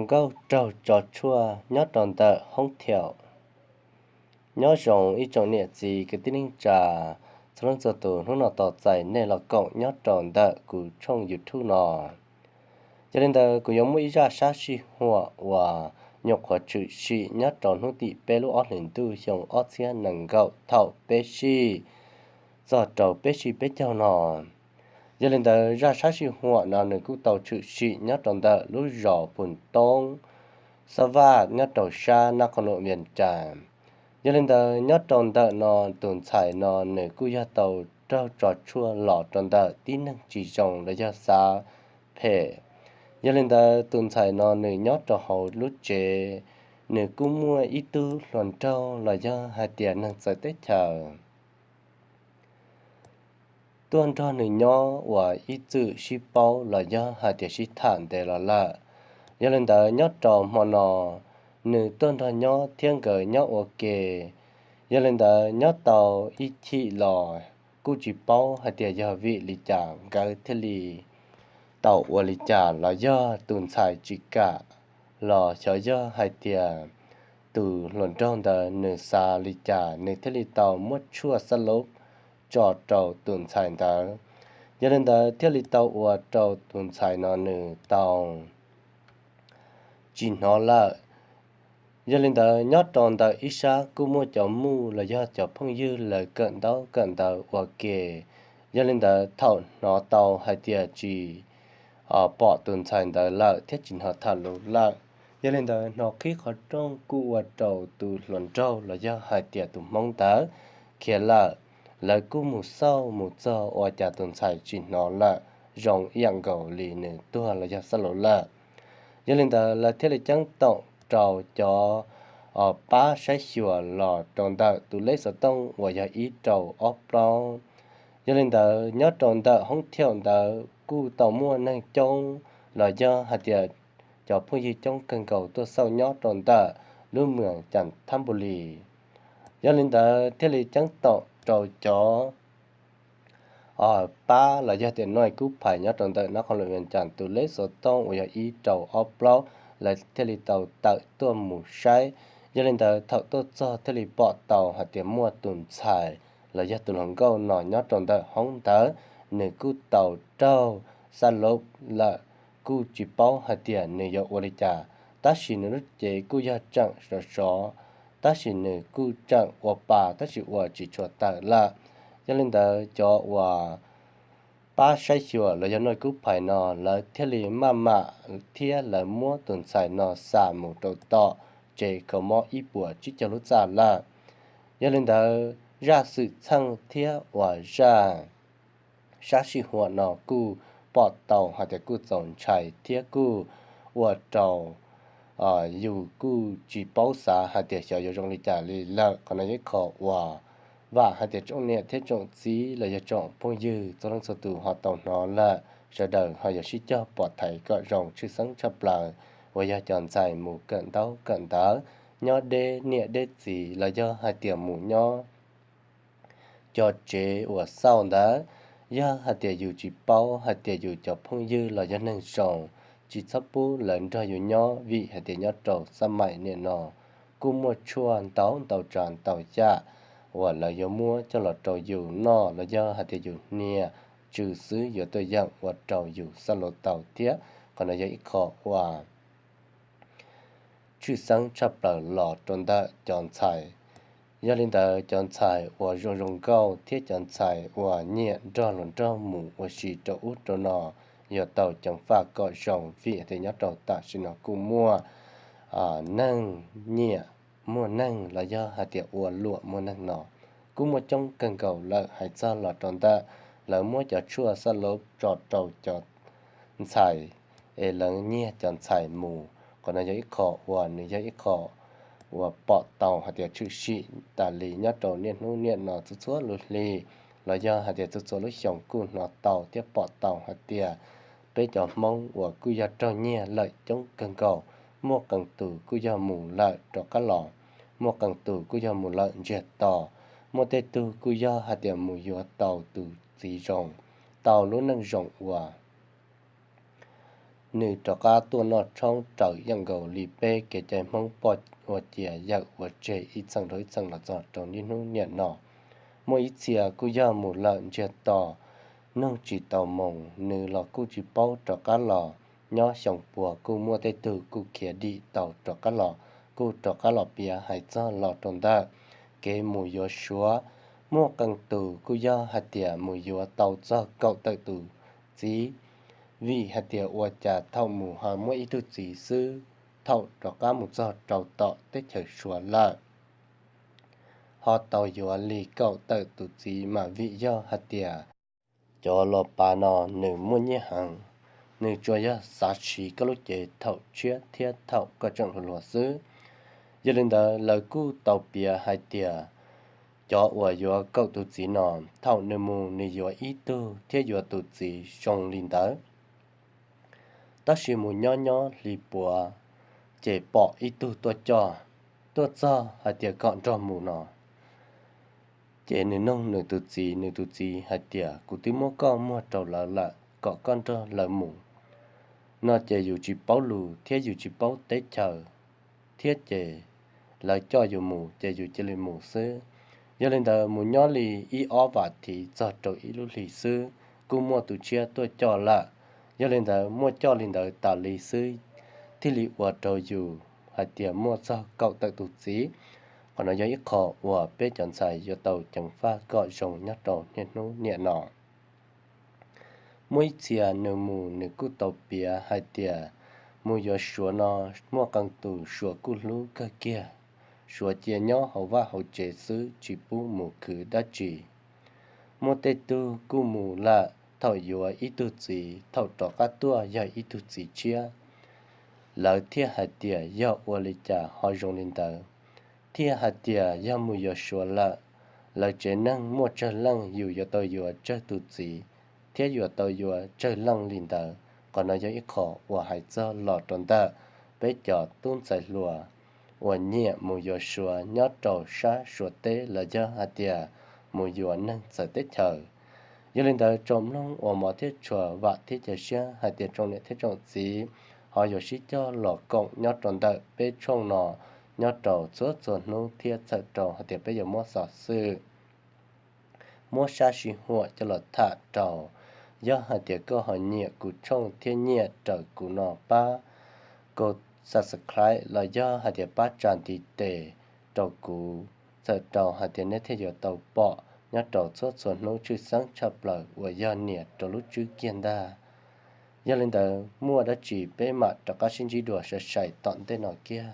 nkauj raug tso tshuaj nyob rau ntawm hoob thiaum. Nyob zoo ib tsoom niam txiv kwv tij neej tsa txhua leej txhua tus, hnub no tos txais nej los koom nyob rau ntawm kuv tshooj YouTube no. Yog li ntawd kuv yuav muaj ib zaj sab sij huam uas nyuam qhuav tshwm sim nyob rau hnub tim peb lub ob hlis ntuj xyoo ob txhiab nees nkaum thaum peb sij txog rau peb sij peb caug no. Yog li ntawd zaj sab sij huam no nws kuj tau tshwm sim nyob rau ntawm lub zos Phum Toob, Xab Vaj nyob rau sab Nab Qhoos Luam Vias Cas. Yog li ntawd nyob rau ntawm no tus ntxhais no nws kuj yog tau raug tso tshuaj los rau ntawm tib neeg tsis zoo los yog xav phem. Yog li ntawd tus ntxhais no nws nyob rau hauv lub tsev, nws kuj muaj ib tug hluas nraug los yog hais tias neeg txawv teb chaws tuaj nrog nws nyob uas ib txwm sib paub los yog hais tias sib tham ntev los lawm. Yog li ntawd nyob rau hmo no nws tuaj nrog nyob thiab nkawd nyob ua ke. Yog li ntawd nyob tau ib chim los kuj tsis paub hais tias yog vim li cas nkawd thiaj li tau ua li cas los yog tus ntxhais tsis kam los xyov yog hais tias tus hluas nraug ntawd nws xav li cas nws thiaj li tau muab tshuaj xab lub tso rau tus ntxhais ntawd. Yog li ntawd thiaj li tau ua rau tus ntxhais no nws tau tsis hnov lawm. Yog li ntawd nyob rau ntawm ib sab kuj muaj cov muj los yog cov phooj ywg lawv kawm ntaub kawm ntawv ua ke. Yog li ntawd thaum hnov tau hais tias tsis pom tus ntxhais ntawd lawm thiab tsis hnov tham lus lawm, yog li ntawd hnov qhib qhov rooj kuj ua rau tus hluas nraug los yog hais tias tus hmoob ntawd khiav lawm. Lawv kuj mus xauj mus txog ua cas tus ntxhais tsis hnov lawm, zoo ib yam nkaus li nws tuag los yog xab lub lawm. Yog li ntawd lawv thiaj li ceeb toom rau cov pab saib xyuas los rau ntawm tus lej xov tooj uas yog ib rau ob plaub. Yog li ntawd nyob rau ntawm hoob thiaum ntawd kuj tau muaj neeg coob los yog hais tias cov phooj ywg coob kawg nkaus tuaj xauj nyob rau ntawm lub mws Cas Thab Npu Lis. Yog li ntawd thiaj li ceeb toom rau cov pab los yog tias noj kub phais nyob rau ntawm Nab Qhoos Luam Vias Cas tus lej xov tooj uas yog ib rau ob plaub, lawv thiaj li tau tawm tuaj mus saib. Yog li ntawd thaum tuaj txog thiaj li pom tau hais tias muaj tus ntxhais los yog tus hluas nkauj no nyob rau ntawm hoob ntawd, nws kuj tau raug xab lub lawm, kuj tsis paub hais tias nws yuav ua li cas, tab sis nws lub cev kuj yog tseem sov sov, tab sis nws kuj tseem ua pa tab sis ua tsis tshua tawm lawm. Yog li ntawd cov uas pab saib xyuas los yog noj kub phais no lawv thiaj li maj mam thiab lawv muab tus ntxhais no xa mus rau tom tsev kho mob ib puas tsib caug lub txaj lawm. Yog li ntawd zaj xwm txheej thiab uas zaj sab sij huam no kuj pom tau hais tias kuj txaus ntshai thiab kuj ua rau yus kuj tsis paub xav hais tias xyov yuav zoo li cas li lawm. Qhov no yog ib qho uas vam hais tias tsoom niam thiab tsoom txiv los yog tsoom phooj ywg txhua leej txhua tus ho tau hnov lawm, sawv daws ho yuav sib cog pom thaiv kom zoo. Tshwj xeeb tshaj plaws uas yog cov ntxhais mus kawm ntaub kawm ntawv nyob deb niam deb txiv los yog hais tias mus nyob cov tsev uas xauj ntawd, yog hais tias yus tsis paub hais tias yus cov phooj ywg los yog neeg zoo, tsis txhob pub lawv nrog yus nyob, vim hais tias nyob rau xab maim niaj no kuj muaj tshuaj ntau ntau tsav ntau yam uas lawv yuav muab coj los rau yus noj los yog hais tias yus hnia tsw xwb yuav tuaj yeem ua rau yus xab lub tau thiab. Qhov no yog ib qho uas tshwj xeeb tshaj plaws los rau ntawm cov ntxhais. Yog li ntawd cov ntxhais uas zoo zoo nkauj thiab cov ntxhais uas nyiam nrog hluas nraug mus ua si rau ub rau no yuav tau ceev faj kom zoo, vim hais tias nyob rau tam sim no kuj muaj neeg nyiam muaj neeg los yog hais tias ua luam muaj neeg no kuj muaj coob kawg nkaus lawm. Hais txog los rau ntawm lawv muab cov tshuaj xab lub tso rau cov ntxhais es lawv nyiag cov ntxhais mus, qhov no yog ib qho uas nws yog ib qho uas pom tau hais tias tshwm sim tas li nyob rau niaj hnub niaj no txhua txhua lub hli los yog hais tias txhua txhua lub xyoo kuj hnov tau thiab pom tau hais tias peb cov Hmoob uas kuj yog raug nyiag lawm coob kawg nkaus, muaj qee tus kuj yog mus lawm rov qab los, muaj qee tus kuj yog mus lawm ntsiag to, muaj tej tug kuj yog hais tias mus yuav tau tus txiv zoo, tau lub neej zoo uas nws rov qab tuaj noj tshoob raws yeej nkaus li peb kev cai Hmoob poj ua ciav yawm ua tseg ib txheej rau ib txheej los txog rau niaj hnub niam no. Muaj ib txhia kuj yog mus lawm ntsiag to, nug tsis tau moo, nws los kuj tsis paub rov qab los. Nyob xyoo puag kuj muaj tej tug kuj khiav dim tau rov qab los, kuj rov qab los piav hais txog los rau ntawm kev mus yuav Suav. Muaj qee tus kuj yog hais tias mus yuav tau txog kaum tawm tus txiv, vim hais tias ua cas thaum mus ho muaj ib tug txiv xwb, thaum rov qab mus txog rau tom teb chaws Suav lawm ho tau yuav li kaum tawm tus txiv, mas vim yog hais tias cov los pav no nws muaj nyiaj heev, nws tsuas yog xav siv koj lub cev thaum tshiab thiab thaum koj tseem hluas hluas xwb. Yog li ntawd lawv kuj tau piav hais tias cov uas yuav kaum tus txiv no, thaum nws mus nws yuav ib tug thiab yuav tus txiv zoo li ntawd, tab sis mus nyob nyob hli puav, ces pom ib tug tuaj coj, tuaj txog hais tias kom nrog mus no. Ces nws nug nws tus txiv, nws tus txiv hais tias, kuv twb muab koj muag rau lawv lawm kom koj nrog lawv mus no, ces yus tsis paub lus thiab yus tsis paub teb chaws, thiab ces lawv coj yus mus ces yus cia li mus xwb. Yog li ntawd mus nyob li ib ob vas thiv txog rau ib lub hlis xwb, kuj muaj tus tshiab tuaj coj lawm. Yog li ntawd muaj coj li ntawd tas li xwb, thiaj li ua rau yus hais tias muaj txog kaum tawm tus txiv. Qhov no yog ib qho uas peb cov ntxhais yuav tau ceev faj kom zoo nyob rau niaj hnub niam no. Muaj ib txhia nws mus nws kuj tau piav hais tias mus yuav Suav no muaj qee tus Suav kuj hlub kawg kiag. Suav cia nyob hauv vaj hauv tsev xwb tsis pub mus khwv dab tsi. Muaj tej tug kuj mus lawm thaum yuav ib tug txiv, thaum rov qab tuaj yog ib tug txiv tshiab. Lawv thiaj hais tias yog ua li cas ho zoo li ntawd, thiaj hais tias yog mus yuav Suav lawm, lawv tsev neeg muaj tsawg leej yus yuav tau yuav tsawg tus txiv, thiab yuav tau yuav tsawg leej li ntawd. Qhov no yog ib qho uas hais txog los rau ntawm peb cov tub ntxhais hluas uas nyiam mus yuav Suav nyob rau sab Suav teb los yog hais tias mus yuav neeg txawv teb chaws. Yog li ntawd tsoom mloog uas hmov thiab tshua, vam thiab cia siab hais tias tsoom niam thiab tsoom txiv ho yuav sib cog los koom nyob rau ntawm peb tshooj no nyob rau txhua txhua hnub thiab txhawm rau hais tias peb yuav muab xov xwm muab sab sij huam coj los tham rau. Yog hais tias koj ho nyiam kuv tshooj thiab nyiam raws kuv no pab subscribe los yog hais tias pab tsa ntiv tes rau kuv, txhawm rau hais tias nej thiaj yuav tau pom nyob rau txhua txhua hnub tshwj xeeb tshaj plaws uas yog nias rau lub tswb kiag ntag. Yog li ntawd muaj dab tsi peb mam rov qab sib ntsib dua sai sai tom ntej no kiag.